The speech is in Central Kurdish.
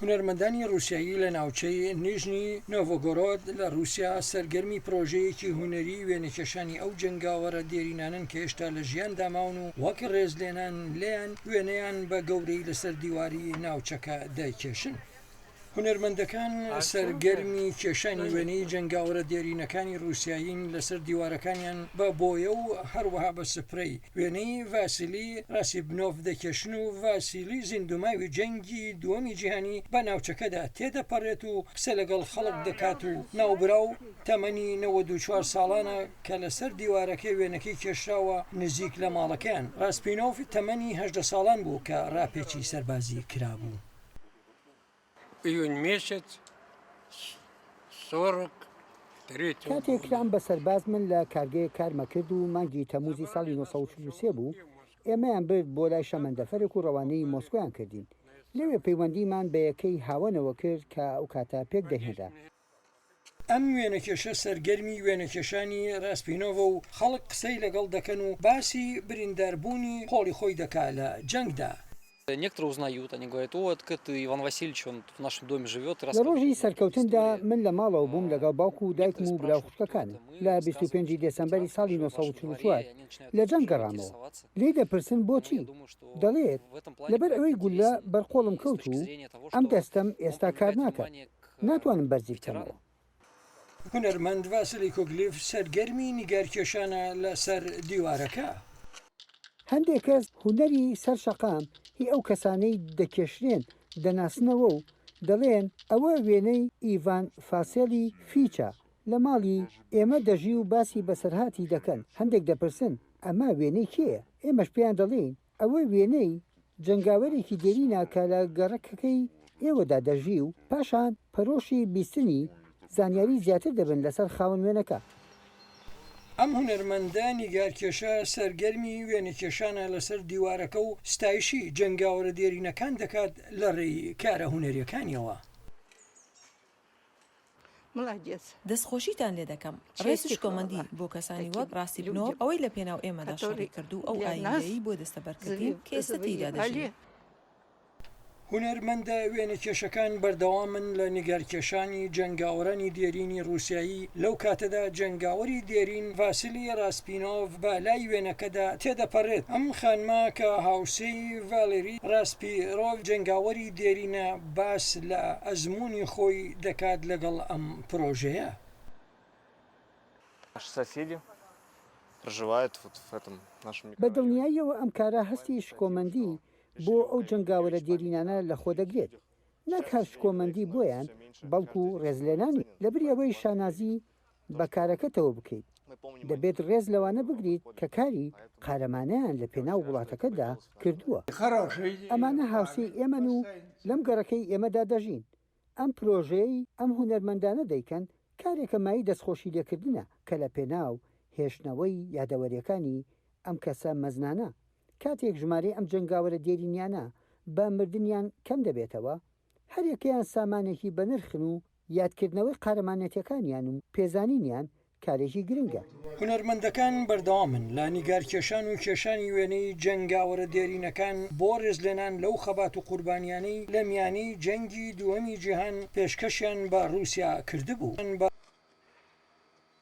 هونەرمەندانی ڕووسیایی لە ناوچەی نیژنی نۆڤۆگۆرۆد لە ڕووسیا سەرگەرمی پرۆژەیەکی هونەری وێنەکێشانی ئەو جەنگاوەرە دێرینانەن کە هێشتا لە ژیاندا ماون و وەک ڕێزلێنان لێیان وێنەیان بە گەورەی لەسەر دیواری ناوچەکە دەکێشن. هونەرمەندەکان سەرگەرمی کێشانی وێنەی جەنگاوەرە دێرینەکانی ڕووسیایین لەسەر دیوارەکانیان بە بۆیە و هەروەها بە سپرەی وێنەی ڤاسیلی ڕاسیبنۆڤ دەکێشن و ڤاسیلی زیندووماوی جەنگی دووەمی جیهانی بە ناوچەکەدا تێدەپەڕێت و قسە لەگەڵ خەڵک دەکات و ناوبراو تەمەنی 94 ساڵانە کە لەسەر دیوارەکەی وێنەکەی کێشراوە نزیک لە ماڵەکەیان. ڕاسپینۆڤ تەمەنی 18 ساڵان بوو کە ڕاپێچی سەربازی کرابوو. Июнь месяц 43 کاتێک کرام بە سەرباز من لە کارگەیەک کارمەکرد و مانگی تەمووزی ساڵی 1943 بوو، ئێمەیان برد بۆ لای شەمەندەفەرێک و ڕەوانەی مۆسکۆیان کردین. لەوێ پەیوەندیمان بە یەکەی هاوەنەوە کرد کە ئەو کاتە پێکدەهێنرا. ئەم وێنەکێشە سەرگەرمی وێنەکێشانی ڕاسپینۆڤە و خەڵک قسەی لەگەڵ دەکەن و باسی برینداربوونی قۆڵی خۆی دەکا لە جەنگدا. لە ڕۆژی سەرکەوتندا من لە ماڵەوە بووم لەگەڵ باوک و دایکم و برا و خوشکەکانم. لە 25 ی دێسەمبەری ساڵی 944 لە جەنگ گەڕامەوە. لێی دەپرسن بۆچی؟ دەڵێت، لەبەر ئەوەی گوللە بەر قۆڵم کەوت و ئەم دەستەم ئێستا کار ناکات. ناتوانم بەرزی بکەمەوە. هونەرمەند ڤاسیلی کۆگلیڤ سەرگەرمی نیگارکێشانە لەسەر دیوارەکە. هەندێک کەس هونەری سەر شەقام هی ئەو کەسانەی دەکێشرێن دەناسنەوە و دەڵێن ئەوە وێنەی ئیڤان فاسێلی فیچە لە ماڵی ئێمە دەژی و باسی بەسەرهاتی دەکەن، هەندێک دەپرسن ئەمە وێنەی کێیە؟ ئێمەش پێیان دەڵێین ئەوە وێنەی جەنگاوەرێکی دێرینە کە لە گەڕەکەکەی ئێوەدا دەژی و پاشان پەرۆشی بیستنی زانیاری زیاتر دەبن لەسەر خاوەن وێنەکە. ئەم هونەرمەندە نیگارکێشە سەرگەرمی وێنەکێشانە لەسەر دیوارەکە و ستایشی جەنگاوەرە دێرینەکان دەکات لە ڕێی کارە هونەریەکانیەوە. دەستخۆشیتان لێ دەکەم. ڕێز و شکۆمەندی بۆ کەسانی وەک ڕاسیبنۆڤ، ئەوەی لە پێناو ئێمەدا شەڕی کرد و ئەو ئایندەیەی بۆ دەستەبەر کردین کە ئێستا تێیدا دەژین. هونەرمەندە وێنەکێشەکان بەردەوامن لە نیگارکێشانی جەنگاوەرانی دێرینی ڕووسیایی، لەو کاتەدا جەنگاوەری دێرین ڤاسیلی ڕاسپینۆڤ بە لای وێنەکەدا تێدەپەڕێت. ئەم خانمە کە هاوسێی ڤالێری ڕاسپیرۆڤ جەنگاوەری دێرینە، باس لە ئەزموونی خۆی دەکات لەگەڵ ئەم پرۆژەیە. بە دڵنیاییەوە ئەم کارە هەستی شکۆمەندی بۆ ئەو جەنگاوەرە دێرینانە لەخۆدەگرێت، نەک هەر شکۆمەندی بۆیان، بەڵکو ڕێزلێنانی. لەبری ئەوەی شانازی بە کارەکەتەوە بکەیت، دەبێت ڕێز لەوانە بگریت کە کاری قارەمانەیان لە پێناو وڵاتەکەتدا کردووە. ئەمانە هاوسێی ئێمەن و لەم گەڕەکەی ئێمەدا دەژین. ئەم پرۆژەیەی ئەم هونەرمەندانە دەیکەن کارێکە مایەی دەستخۆشی لێکردنە کە لە پێناو هێشتنەوەی یادەوەرییەکانی ئەم کەسە مەزنانە، کاتێک ژمارەی ئەم جەنگاوەرە دێرینیانە بە مردنیان کەم دەبێتەوە، هەریەکەیان سامانێکی بەنرخن و یادکردنەوەی قارەمانێتیەکانیان و پێزانینیان کارێکی گرنگە. هونەرمەندەکان بەردەوامن لە نیگارکێشان و کێشانی وێنەی جەنگاوەرە دێرینەکان بۆ ڕێزلێنان لەو خەبات و قوربانیانەی لە میانەی جەنگی دووەمی جیهان پێشکەشیان بە ڕووسیا کردبوو.